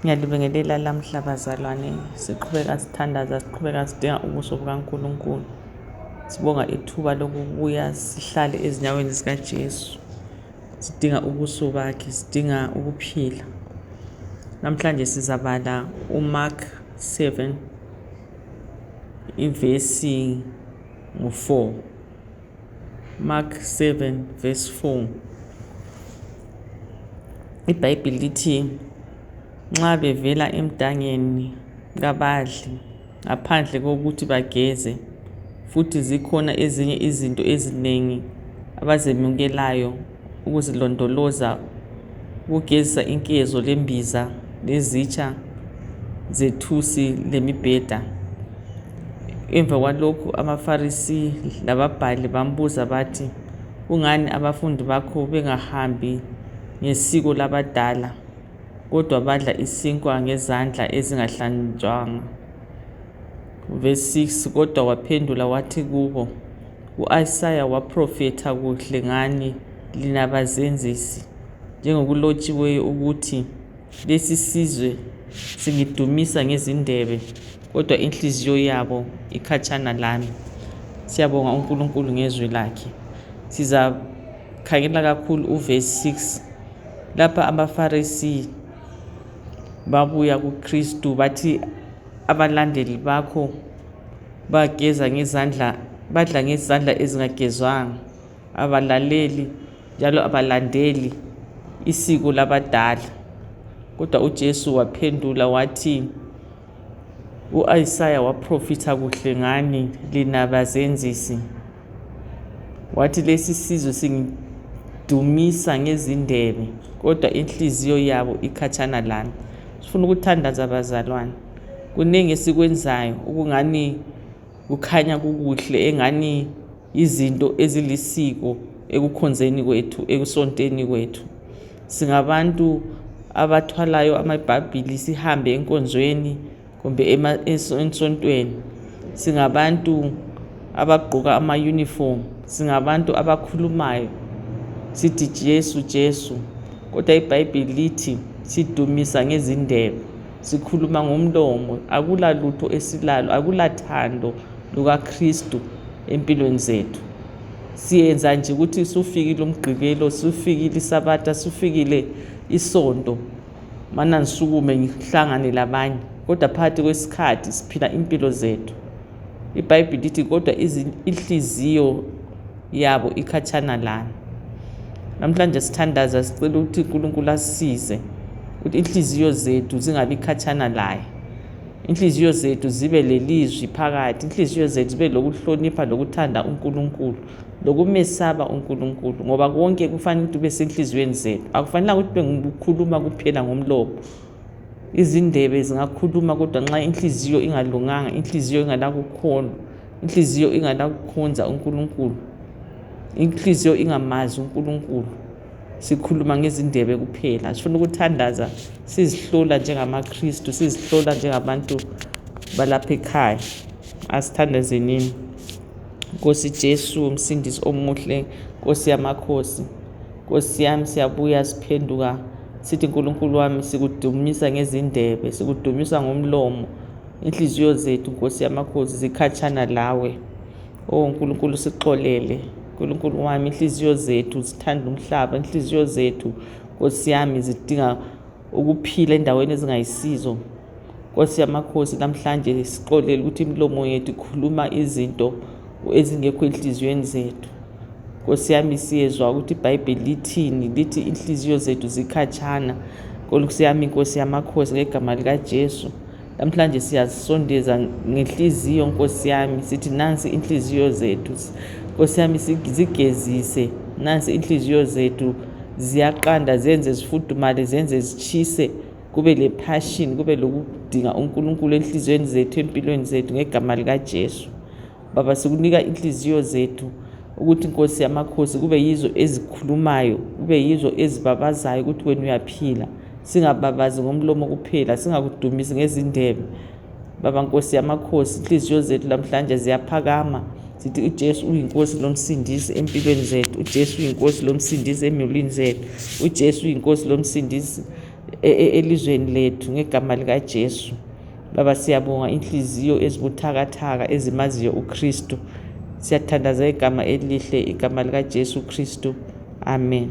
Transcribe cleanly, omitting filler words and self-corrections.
Ngiyalibingelela lamhla bazalwane, siqhubeka sithandaza, siqhubeka sidinga ubuso bukaNkulunkulu. Sibonga ithuba lokubuya sihlale ezinyaweni zikaJesu. Sidinga ubuso bakhe, sidinga ukuphila. Namhlanje sizabala uMark 7 ivesi ngo-4. Mark 7 verse 4. IBhayibheli lithi nxa bevela emdangeni kabadli ngaphandle kokuthi bageze, futhi zikhona ezinye izinto eziningi abazemukelayo ukuzilondoloza, ukugezisa inkezo lembiza lezitsha zethusi lemibheda. Emva kwalokhu amaFarisi lababhali bambuza bathi, kungani abafundi bakho bengahambi ngesiko labadala, kodwa badla isinkwa ngezandla ezingahlanjwanga? Verse 6. Kodwa waphendula wathi kubo, u-Isaya waprofetha kuhle ngani lina bazenzisi, njengokulotshiweyo ukuthi, lesi sizwe singidumisa ngezindebe, kodwa inhliziyo yabo ikhatshana lami. Siyabonga uNkulunkulu ngezwi lakhe. Sizakhangela kakhulu uverse 6 lapha abaFarisi babuya kuKristu bathi abalandeli bakho bageza ngezandla, badla ngezandla ezingagezwanga, abalaleli njalo abalandeli isiko labadala. Kodwa uJesu waphendula wathi, u-Isaya waprofitha kuhle ngani lina bazenzisi, wathi lesi sizwe singidumisa ngezindebe, kodwa inhliziyo yabo ikhatshana lami. Sifuna ukuthandaza bazalwane. Kuningi esikwenzayo okungani kukhanya kukuhle, engani izinto ezilisiko ekukhonzeni kwethu, ekusonteni kwethu. Singabantu abathwalayo amabhayibhili sihambe enkonzweni kumbe esontweni. Singabantu abagqoka ama-uniform, singabantu abakhulumayo sithi Jesu Jesu, kodwa iBhayibheli lithi sidumisa ngezindebe, sikhuluma ngomlomo. Akula lutho esilalo, akula thando lukaKristu empilweni zethu. Siyenza nje ukuthi sufikile umgqibelo, sufikile isabata, sufikile isonto, mana ngisukume ngihlangane labanye, kodwa phakathi kwesikhathi siphila impilo zethu. IBhayibheli lithi kodwa inhliziyo yabo ikhatshana lami. Namhlanje sithandaza, sicela ukuthi uNkulunkulu asisize ukuthi inhliziyo zethu zingabi khatshana laye. Inhliziyo zethu zibe lelizwi phakathi, inhliziyo zethu zibe lokuhlonipha, lokuthanda uNkulunkulu, lokumesaba uNkulunkulu, ngoba konke kufanele ukuthi kube senhliziyweni zethu. Akufanele ukuthi bengikhuluma kuphela ngomlomo. Izindebe zingakhuluma, kodwa nxa inhliziyo ingalunganga, inhliziyo ingalakukhona, inhliziyo ingalakukhonza uNkulunkulu, inhliziyo ingamazi uNkulunkulu, sikhuluma ngezindebe kuphela. Sifuna ukuthandaza, sizihlola njengamaKristu, sizihlola njengabantu balapha ekhaya. Asithandazenini. Nkosi Jesu, umsindisi omuhle, Nkosi yamakhosi, Nkosi yami, siyabuya siphenduka sithi Nkulunkulu wami, sikudumisa ngezindebe, sikudumisa ngomlomo. Inhliziyo zethu, Nkosi yamakhosi, zikhatshana lawe. Nkulunkulu, sixolele. Nkulunkulu wami, inhliziyo zethu zithanda umhlaba, inhliziyo zethu, Nkosi yami, zidinga ukuphila endaweni ezingayisizo. Nkosi yamakhosi, namhlanje sixolele ukuthi imilomo yethu ikhuluma izinto ezingekho enhliziyweni zethu. Nkosi yami, siyezwa ukuthi iBhayibheli lithini, lithi inhliziyo zethu zikhatshana. Nkosi yami, Nkosi yamakhosi, ngegama likaJesu, namhlanje siyazisondeza ngenhliziyo, Nkosi yami, sithi nansi inhliziyo zethu, Nkosi yami, zigezise. Nansi inhliziyo zethu ziyaqanda, zenze zifudumale, zenze zitshise, kube le-passion, kube lokudinga uNkulunkulu enhliziyweni zethu, empilweni zethu, ngegama likaJesu. Baba, sikunika inhliziyo zethu ukuthi Nkosi yamakhosi kube yizo ezikhulumayo, kube yizo ezibabazayo ukuthi wena uyaphila. Singababazi ngomlomo kuphela, singakudumisi ngezindebe. Baba, Nkosi yamakhosi, inhliziyo zethu namhlanje ziyaphakama, sithi uJesu uyinkosi lomsindisi empilweni zethu, uJesu uyinkosi lomsindisi emulini zethu, uJesu uyinkosi lomsindisi elizweni lethu ngegama likaJesu. Baba, siyabonga inhliziyo ezibuthakathaka ezimaziyo uKristu. Siyathandaza igama elihle, igama likaJesu Kristu. Amen.